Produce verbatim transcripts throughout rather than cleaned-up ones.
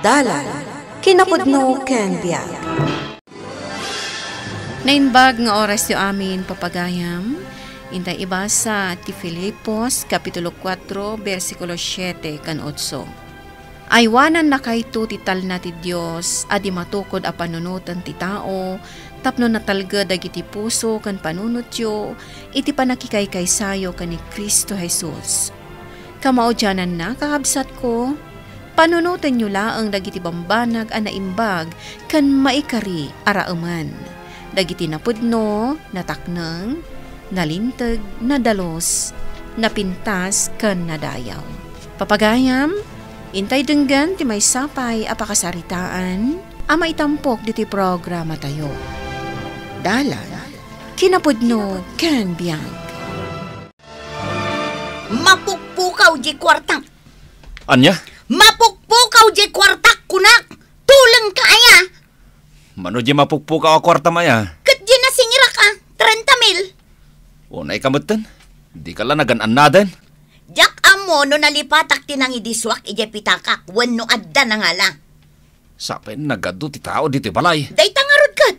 Dalan, kinapudno ken biag. Naimbag nga orasyo amin, papagayam. Intay ibasa ti Filipos, Kapitulo kuatro, bersikulo siete ken otso. Aywanannakayto ti talna ti Dios a di matukod a panunoten ti tao tapno natalged dagiti puso ken panunotyo iti pannakikaykaysayo ken ni Cristo Jesus. Kamaudiananna, kakabsatko, panunotenyo laeng dagiti bambanag a naimbag ken maikari a raemen, dagiti napudno, natakneng, nalinteg, nadalus, napintas, ken nadayaw. Papagayam, intay denggen ti maysa pay a pakasaritaan a maitampok ditoy programatayo. Dalan, kinapudno, ken biag. Mapukpukaw diay kuartak. Ania? Mapukpukaw diay kuartak, kunak! Tulengka aya? Mano diay mapukpukaw a kuartam aya? Ket diay nasingirak a trenta mil. Unayka metten? Dika la nagan-annaden? Diak ammo no nalipatak ti nangidisuak idiay pitakak wenno adda nangala. Sapay nagadu ti tao ditoy balay. Dayta ngarud ket.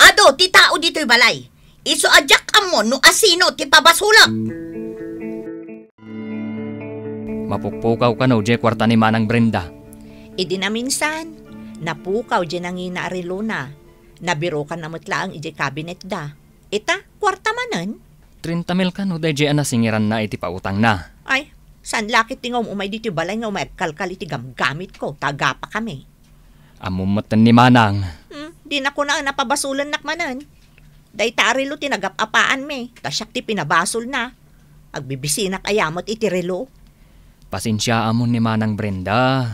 Adu ti tao ditoy balay. Isu a diak ammo no asino ti pabasolek. Mapukpukaw kano diay kuarta ni Manang Brenda? Idi naminsan, napukaw diay nangina a relona. Nabirukanna met laeng idiay kabinetda. Ita, kuarta manen? Trenta mil kano daydiay a nasingiranna iti pautangna. Ay, saan la ket ti nga um-umay ditoy balay nga umay agkalkal iti gamgamitko, ta agapakami. Ammom metten ni Manang. Hmm, dina kunaen a pabasolennak manen. Dayta a relo ti nagap-apaanmi, ta siak ti pinabasolna. Agbibisinak aya met iti relo. Pasensiaamon ni Manang Brenda.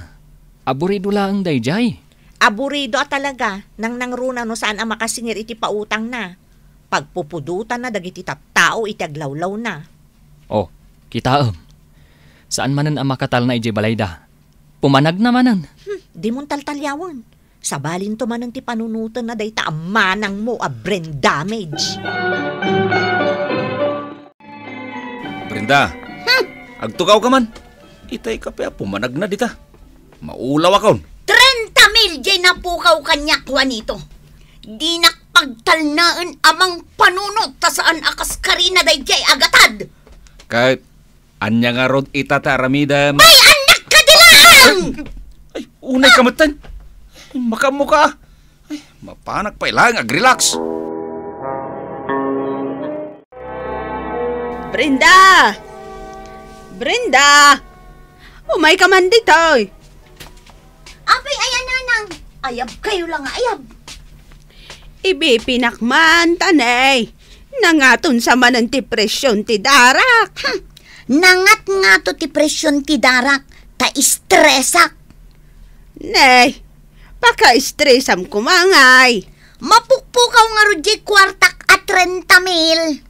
Aburido laeng daydiay. Aburido a talaga, nangnangruna no saan a makasingir iti pautangna. Pagpupudotanna dagiti tattao iti aglawlawna. Oh, kitaem. Saan manen a makatalna idiay balayda. Pumanagna manen. Hmm, dimon taltaliawen. Sabalinto manen ti panunotenna dayta a manangmo a brain damage. Brenda, hmm, agtugawka man. Itay kape a pumanagna dita. Maulawakon. Trenta mil diay napukaw kaniak, Juanito. Dinak pagtalnaen a mangpanunot ta saan a kas karina daydiay a gatad. Ket ania ngarud ita ti aramidem? Ay, annak ka di laeng! Ay, unay ka metten. Ay, makaammo ka. Ay, mapanak pay laeng ag-relax. Brenda! Brenda! Umay ka man ditoy. Apay aya, nanang? Ayab kayo lang nga ayab. Ibipinak man, tanay. Nangaton sa manen ti presyon ti darak. Hmm. Nangat-ngato ti presyon ti darak, ta estresak. Nay, paka-estresam kumangay. Mapukpukaw ngarud diay kuartak a trenta mil.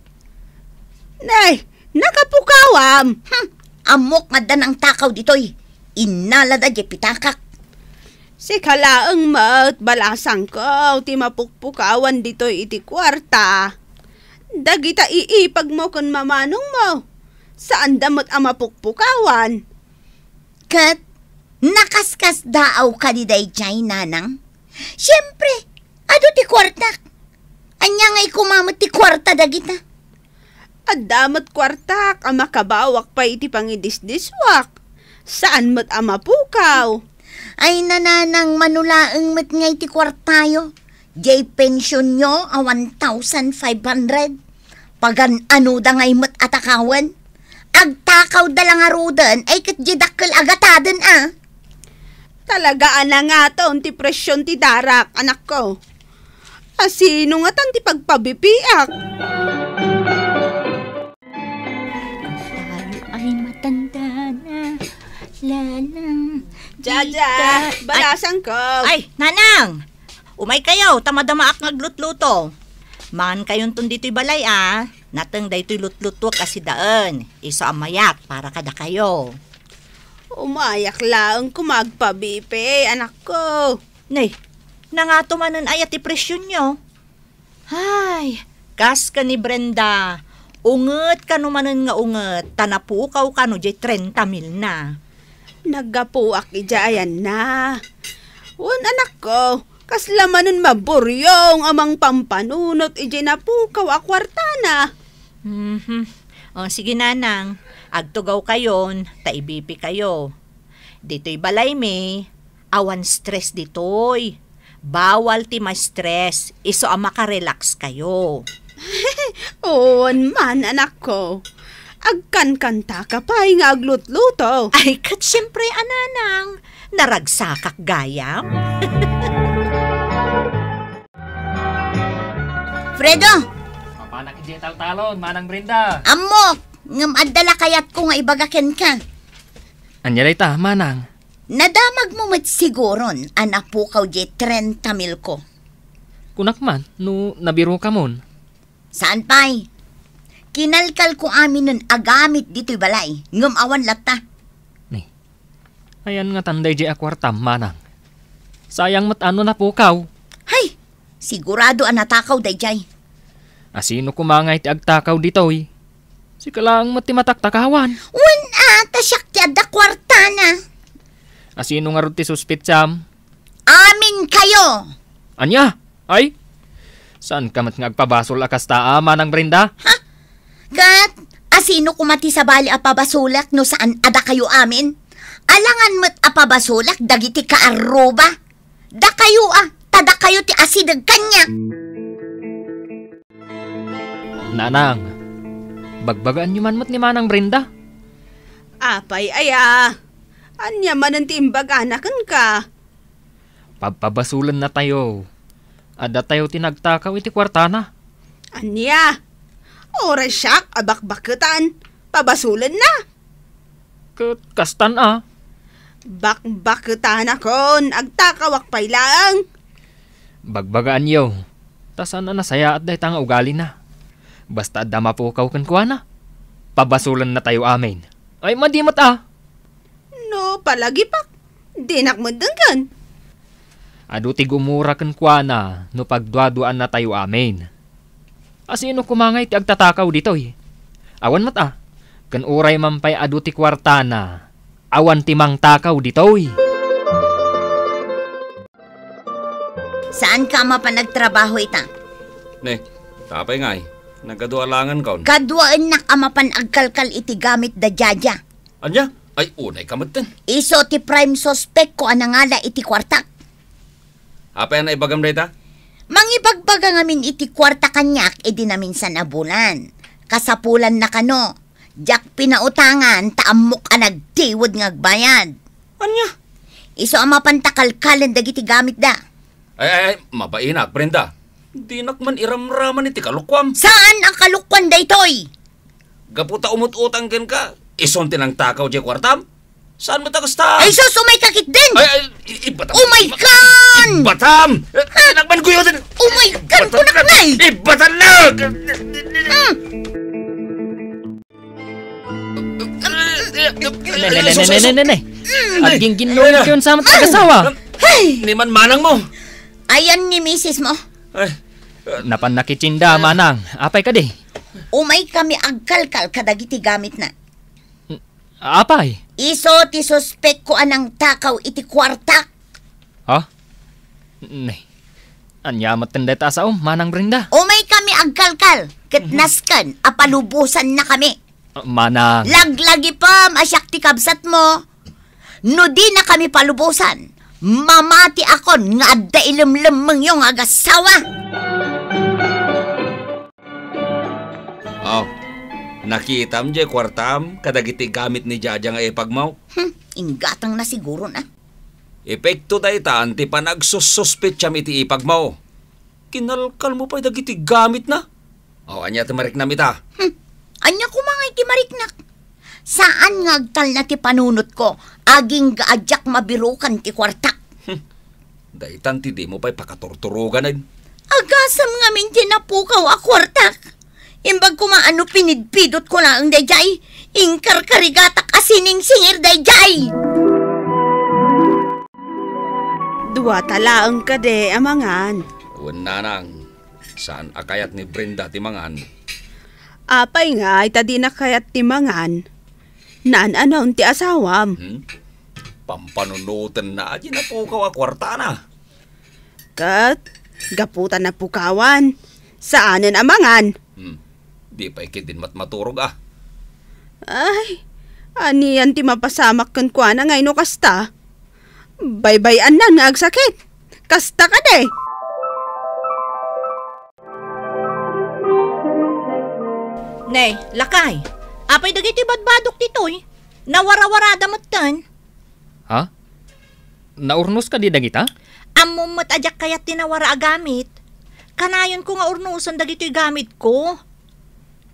Nay, nakapukawam. Hmm, ammok nga adda nangtakaw ditoy. Innalada diay pitakak. Sika laeng met, balasangko, ti mapukpukawan ditoy iti kuarta. Dagita iipagmo ken mamanongmo, saanda met a mapukpukawan. Ket nakaskasdaaw kadi daydiay, nanang? Siempre, adu ti kuartak. Ania ngay koma met ti kuarta dagita? Adda met kuartak a makabawak pay iti pangidisdiswak. Saan met a mapukaw. Ay, nanang, mano laeng met ngay ti kuartayo. Diay pensionyo a one thousand five hundred. Pagan-anoda ngay met a takawen. Agtakawda la ngaruden, ay ket diay dakkel a gataden a. Talaga a nangaton ti presyon ti darak, anakko. Asino ngatan ti pagpabipiak? Tayo ay matanda na, lalang. Jaja, tita. Balasangko. Ay, nanang! Umay kayo, ta madamaak nga aglutluto. Mangan kayonton ditoy balay, a. Nateng daytoy lutlutuek a sidaen. Isu a mayat para kadakayo. Umayak laeng koma agpabipi, anakko. Nay, nangato manen aya ti presyonyo? Ay, kas ken ni Brenda, unget kano manen nga unget, ta napukaw kano diay trenta mil na. Naggapuak idiay ayanna. Wen, anakko, kasla manen maburyong a mangpampanunot idiay napukaw a kuartana. Mhm. O, sige, nanang. Agtugawkayon, ta ibipikayo. Ditoy balaymi, awan stress ditoy. Bawal ti ma-stress, isu a makarelax kayo. Wen man, anakko. Agkankantaka pay nga aglutluto. Ay, ket siempre a, nanang. Naragsakak gayam. Fredo! Mapanak idiay taltalon, Manang Brenda. Ammok, ngem adda la kayatko nga ibaga kenka. Ania dayta, Manang? Nadamagmo met siguron a napukaw diay trenta milko. Kunak man, no nabirokamon. Saan pay? Kinalkalko aminen a gamit ditoy balay, ngem awan latta. Ni, ayan ngatan daydiay a kuartam, Manang. Sayang met a no napukaw. Hay! Sigurado a natakaw daydiay. A sino koma ngay ti agtakaw ditoy? Sika laeng met ti mataktakawan. Wen a, ta siak ti adda kuartana. A sino ngarud ti suspetsam? Aminkayo! Ania? Ay? Saanka met nga agpabasol a kasta, a, Manang Brenda? Ha? Ket, a sino koma ti sabali a pabasolek no saan a dakayo amin? Alangan met a pabasolek dagiti kaarruba. Dakayo a, ta dakayo ti asideg kaniak. Nanang, bagbagaanyo man met ni Manang Brenda. Apay aya? Ania manen ti imbagana kenka? Pabpabasolennatayo. Addatayo ti nagtakaw iti kuartana. Ania? Uray siak a bakbaketan, pabasolenna? Ket kastan a. Bakbaketanakon, agtakawak pay laeng. Bagbagaanyo, ta saan a nasayaat dayta nga ugalina. Basta adda mapukaw kenkuana, pabasolennatayo amin. Ay, madi met a. No palagipak, dinak met denggen. Adu ti gumura kenkuana no pagduaduaannatayo amin. A sino koma ngay ti agtatakaw ditoy? Awan met a. Ken uray man pay adu ti kuartana, awan ti mangtakaw ditoy. Saanka a mapan agtrabaho ita? Ne, apay ngay? Nagadu a langankon. Kaduaennak a mapan agkalkal iti gamit da Jaja. Ania? Ay, unayka metten. Isu ti prime suspectko a nangala iti kuartak. Apay a naibagam dayta? Mangibagbaga ngamin iti kuarta kaniak idi naminsan a bulan. Kasapulanna kano, diak pinautangan ta ammok a nagtiwed nga agbayad. Ania? Isu a mapanta kalkalen dagiti gamitda. Ay, ay, ay, mabainak, Brenda. Dinak man iramraman iti kalokuam. Saan a kalokuan daytoy? Gapu ta umut-utang kenka, isun ti nangtakaw diay kuartam? Saan met a kasta? Ay, sus, umayka ketdin! Ay, ay, i-, ibatam. Umaykan! Ibatam! Eh, anak man guyo din. Umaykan, kunak na eh! Ibatam na! Hmm. Ne, ne, ne, ne, ne, ne, ne, ne. Agingginnoon kayon sa amat agasawa. Ay! Ni man manang mo. Ayan ni misis mo. Ay. Napan nakitsinda, manang. Apay kadi? Umaykami agkalkal kadagiti gamitna. Apay? Isu ti suspek ko a nangtakaw iti kuartak. Ha? Ne. Ania met dayta a saom, Manang Brenda? Umaykami agkalkal, ket nasken a palubosannakami. Manang. Laglagipem a siak ti kabsatmo. No dinakami palubosan, mamatiakon nga adda ilemlemmengyo nga agasawa. Aw, nakitam diay kuartam kadagiti gamit ni Jaja nga ipagmo? Hmm, inggatangna siguron a. Epekto daytan ti panagsussuspetsam iti ipagmo. Kinalkalmo pay dagiti gamitna. Aw, ania ti mariknam ita? Hmm, ania koma nga iti mariknak? Saan nga agtalna ti panunotko, agingga a diak mabirukan ti kuartak. Hmm. Daytan ti dimo pay pakaturturoganen. Agasam ngamin ti napukaw a kuartak. Imbag koma a no pinidpidotko laeng daydiay, inkarkarigatak a siningsingir daydiay. Duata laeng kadi a mangan? Wen, nanang, saan a kayat ni Brenda ti mangan. Apay ngay ta dina kayat ti mangan? Naan-anon ti asawam? Hmm? Pampanunotenna a di napukaw a kuartana. Ket gapu ta napukawan, saanen a mangan. Hmm. Di pay ketdin matmaturog a. Ay, anian ti mapasamak kenkuana nga no kasta? Baybay-annan nga agsakit. Kasta kadi. Ne, lakay. Apay dagiti badbadok ditoy? Nawarawarada metten. Ha? Naurnos kadi dagita? Ammom met a diak kayat ti nawara a gamit. Kanayonko nga urnosen dagitoy gamitko.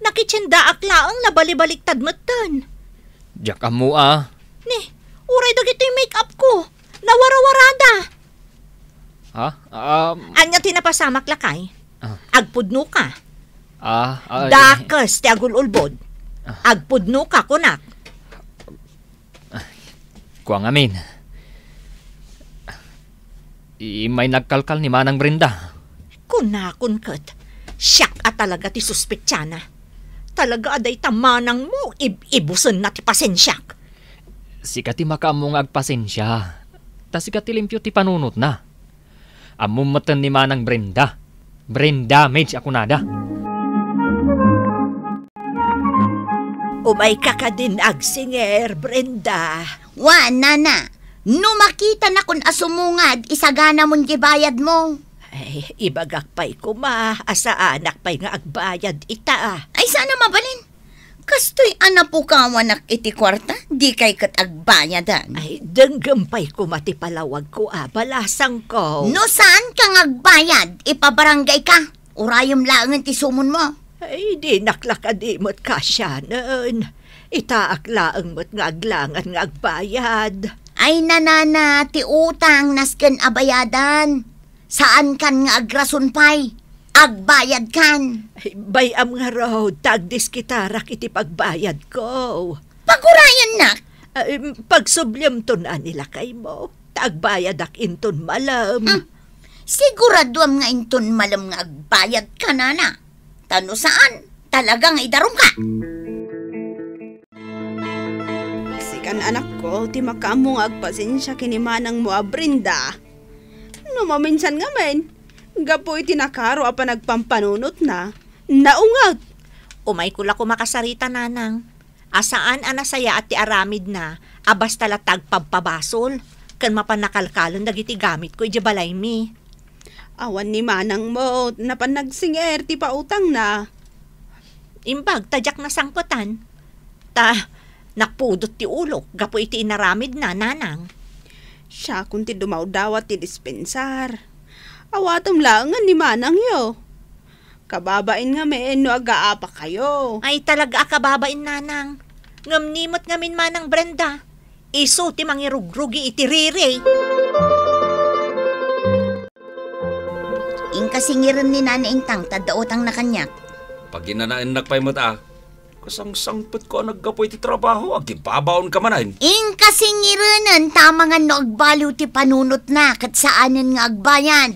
Nakitiendaak laeng nabalibaliktad metten. Diak ammo a. Ni, uray dagitoy make-up ko. Nawarawarada. Ha? Um, Ania ti napasamak, lakay? Ah. Agpudno ka. Ah, ah, Dakes ti agul-ulbod. Ah. Agpudno ka, kunak. Kua ngamin. Immay nagkalkal ni Manang Brenda. Kunakon ket, siak a talaga ti suspetsana. Talaga a dayta manangmo, ib-ibusenna ti pasensiak. Sika ti makaammo nga agpasensia. Ta sika ti limpio ti panunotna. Ammom metten ni Manang Brenda. Brain damage a kunada. Umayka kadin agsinger, Brenda. Wa, nana. No makitanakon a sumungad, isaganamon ti bayadmo. Ay, ibagak pay koma a saanak pay nga agbayad ita. Ay, saan a mabalin. Kastoy a napukawanak iti kuarta, dikay ket agbayadan. Ay, denggem pay koma ti palawagko a balasangko. No saanka nga agbayad, ipabarangayka. Urayem laengen ti sumonmo. Ay, dinak la kadi met kasianen. Itaak laeng met nga aglangan nga agbayad. Ay, nanana, ti utang nasken a bayadan. Saankan nga agrason pay. Agbayadkan. Ay, bay-am ngarud ta agdiskitarak iti pagbayadko. Pagurayennak. Ay, pagsubliamton a ni lakaymo, ta agbayadak inton malem. Hmm. Siguraduam nga inton malem nga agbayadka, nana. Ta no saan, talaga nga idarumka. Sikan, anakko, ti makaammo nga agpasensia ken ni manangmo a Brenda. No maminsan ngamin, gapu iti nakaro a panagpampanunotna, naunget. Umayko la koma kasarita, nanang. A saan a nasayaat ti aramidna a basta la ta agpabpabasol ken mapan nakalkalen dagiti gamitko idiay balaymi. Awan ni manangmo, napan nagsinger ti pautangna. Imbag ta diak nasangpetan. Ta napudot ti ulok gapu iti inaramidna, nanang. Siakon ti dumawdawat ti dispensar. Awatem laengen ni manangyo. Kababain ngamin no agaapakayo. Ay, talaga a kababain, nanang. Ngem ni met ngamin, manang Brenda, isu ti mangirugrugi iti riri. Inka singiren ni Nana Intang ta adda utangna kaniak. Paginanaennak pay met a. Kasangsangpetko a naggapu iti trabaho, agibabaonka manen. Inka singirenen ta amangan no agbaliw ti panunotna ket saanen nga agbayad.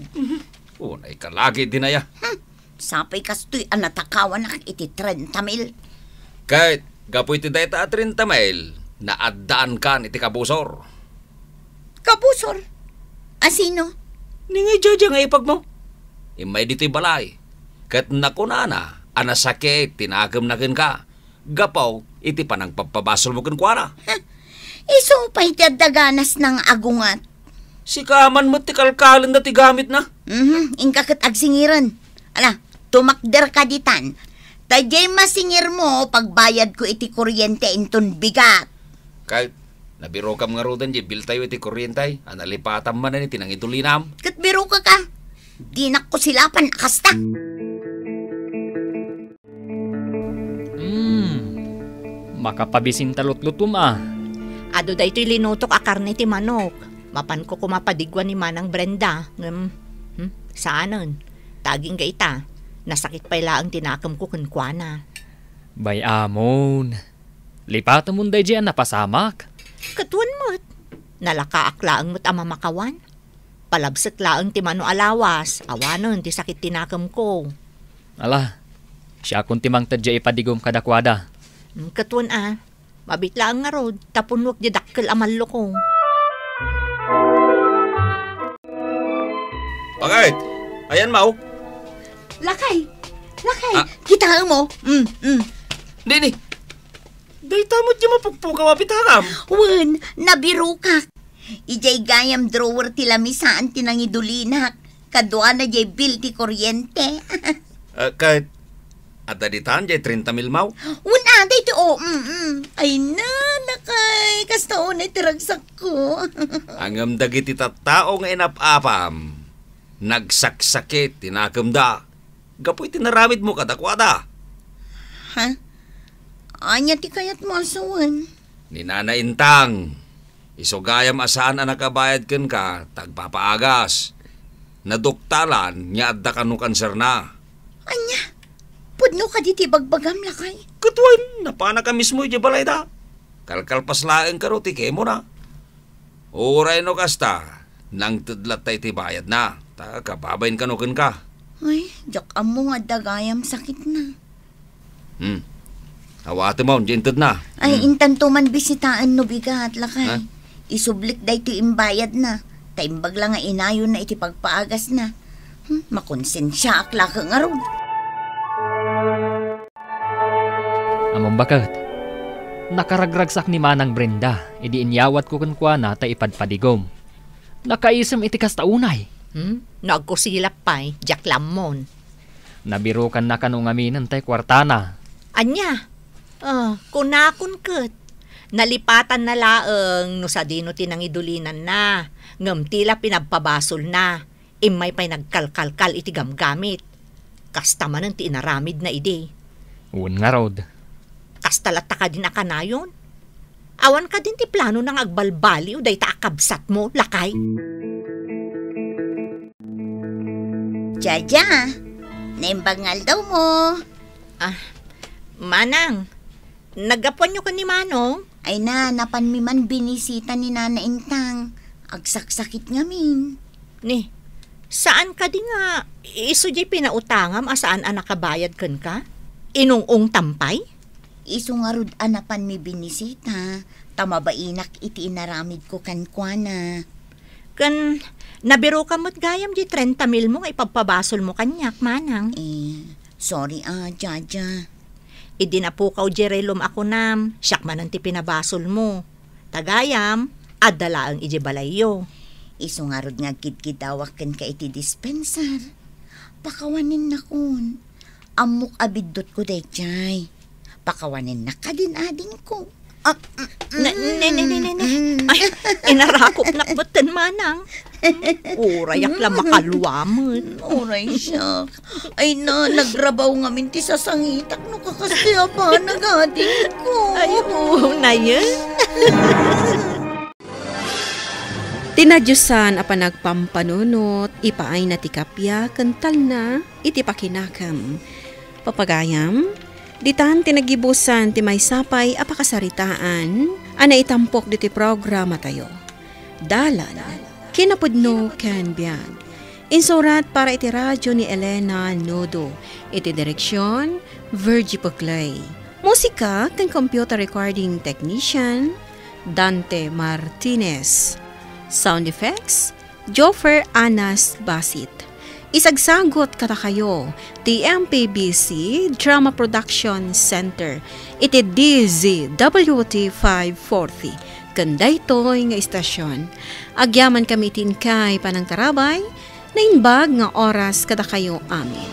Unay ka lagi, Dinaya. Hmm. Sapay kastoy a natakawanak iti trenta mil. Ket gapu iti dayta a trenta mil, naaddaankan iti kabusor. Kabusor? A sino? Ni nga idiay nga ipagmo. Immay ditoy balay. Ket nakunana a nasakit ti nakemna kenka gapu iti panangpabpabasolmo kenkuana. Huh. Isu pay ti adda ganasna nga agunget. Sika man met ti kalkalenda ti gamitna. Mhm, inka ket agsingiren. Ala, tumakderka ditan. Ta diay masingirmo, pagbayadko iti kuryente inton bigat. Kay, nabirokam ngaruden diay biltayo iti kuryente, a nalipatam manen iti nangidulinam. Ket birokak a. Dinakko silapan a kasta. Hmm, makapabisin ta lutlutom a. Adu daytoy linutok a karne ti manok. Mapanko koma padigua ni Manang Brenda, ngem, hmm, saanen. Ta agingga ita, nasakit pay laeng ti nakemko kenkuana. Bay-amon, lipatemon daydiay a napasamak. Ket wen met, nalakaak laeng met a mamakawan. Palabsek laeng ti mano a lawas, awanen ti sakit ti nakemko. Ala, siakon ti mangted diay ipadigom kadakuada. Mm, ket wen a, mabit laeng ngarud, ta punnuek diay dakkel a mallukong. Bakit? Ayan, Mau. Lakay! Lakay! Ah. Kitaem mo? Mm, mm. Dini. Dayta met ti mapukpukaw a bitagam. Wen, nabirokak. Idiay gayam drawer ti lamisaan ti nangidulinak. Kaduana diay bill ti kuryente. Ah, ket adda ditan diay trenta mil, Mau? Wen, adda iti, o, mm, mm. Ay, na, Lakay, kasta unay ti ragsakko. Ngem dagiti tattao nga inap-apam, nagsaksakit ti nakemda gapu iti naramidmo kadakuada. Ha? Ania ti kayatmo a sawen? Ni Nana Intang, isu gayam a saan a nakabayad kenka ta agpapaagas. Naduktalan nga adda kano kanserna. Ania? Pudno kadi ti ibagbagam, Lakay? Ket wen, napanaka mismo idiay balayda. Kalkalpas laeng kano ti kemona. Uray no kasta, nangted latta iti bayadna, ta kababain kano kenka. Ay, diak ammo nga adda gayam sakitna. Hmm. Awatem, Mau, diay intedna. Ay, hmm, intanto man bisitaen no bigat, Lakay. Ha? Isublik daytoy imbayadna. Ta imbag la nga inayonna iti pagpaagasna. Hmm, makonsensiaak la ket ngarud. Ammom baket, nakaragragsak ni Manang Brenda idi inyawatko kenkuana ta ipadpadigom. Nakaisem iti kasta unay. Hmm? No agkusilap pay, diak la ammon. Nabirokanna kano ngaminen tay kuartana. Ania? Ah, kunakon ket. Nalipatanna laeng no sadino ti nangidulinanna, ngem ti la pinabpabasolna. Immay pay nagkalkalkal iti gamgamit. Kasta manen ti inaramidna idi. Wen ngarud. Kasta latta kadin a kanayon? Awan kadin ti planona nga agbalbaliw dayta a kabsatmo, Lakay? Jaja, naimbag nga aldawmo. Ah, Manang, naggapuanyo ken ni Manong? Ay na, napanmi man binisita ni Nana Intang. Agsaksakit ngamin. Ni, saan kadi nga isu diay pinautangam a saan a nakabayad kenka? Inung-ungtam pay? Isu ngarud a napanmi binisita, ta mabainak iti inaramidko kenkuana. Ken nabirokam met gayam diay trenta milmo nga ipabpabasolmo kaniak, Manang. Eh, sorry a, Jaja. Idi napukaw diay relom a kunam, siak manen ti pinabasolmo. Ta gayam, adda laeng idiay balayyo. Isu ngarud nga agkidkidawak kenka iti dispensar. Pakawanennakon. Ammok a biddutko daydiay. Pakawanennak kadin adingko. Ah, mm, ne, ne, ne, ne, ne, ne. Mm. Ay, inarakopnak metten, Manang. Urayak la makaluamen. Uray siak. Ay na, nagrabaw ngamin ti sasangitak no kakasti a banag adingko. Ay, oo, nayen. Ti nadiosan a panagpampanunot, ipaayna ti kappia ken talna iti pakinakem. Papagayam, ditan ti naggibusan ti maysa pay a pakasaritaan a naitampok ditoy programatayo. Dalan, kinapudno ken biag. Insurat para iti radio ni Elena Nudo. Iti direksion, Virgie Puclay. Musika ken computer recording technician, Dante Martinez. Sound effects, Joffer Anas Basit. Isagsagut kadakayo ti M P B C Drama Production Center iti D Z W T five forty ken daytoy nga istasion. Agyamankami iti inkay panangtarabay, naimbag nga oras kadakayo amin.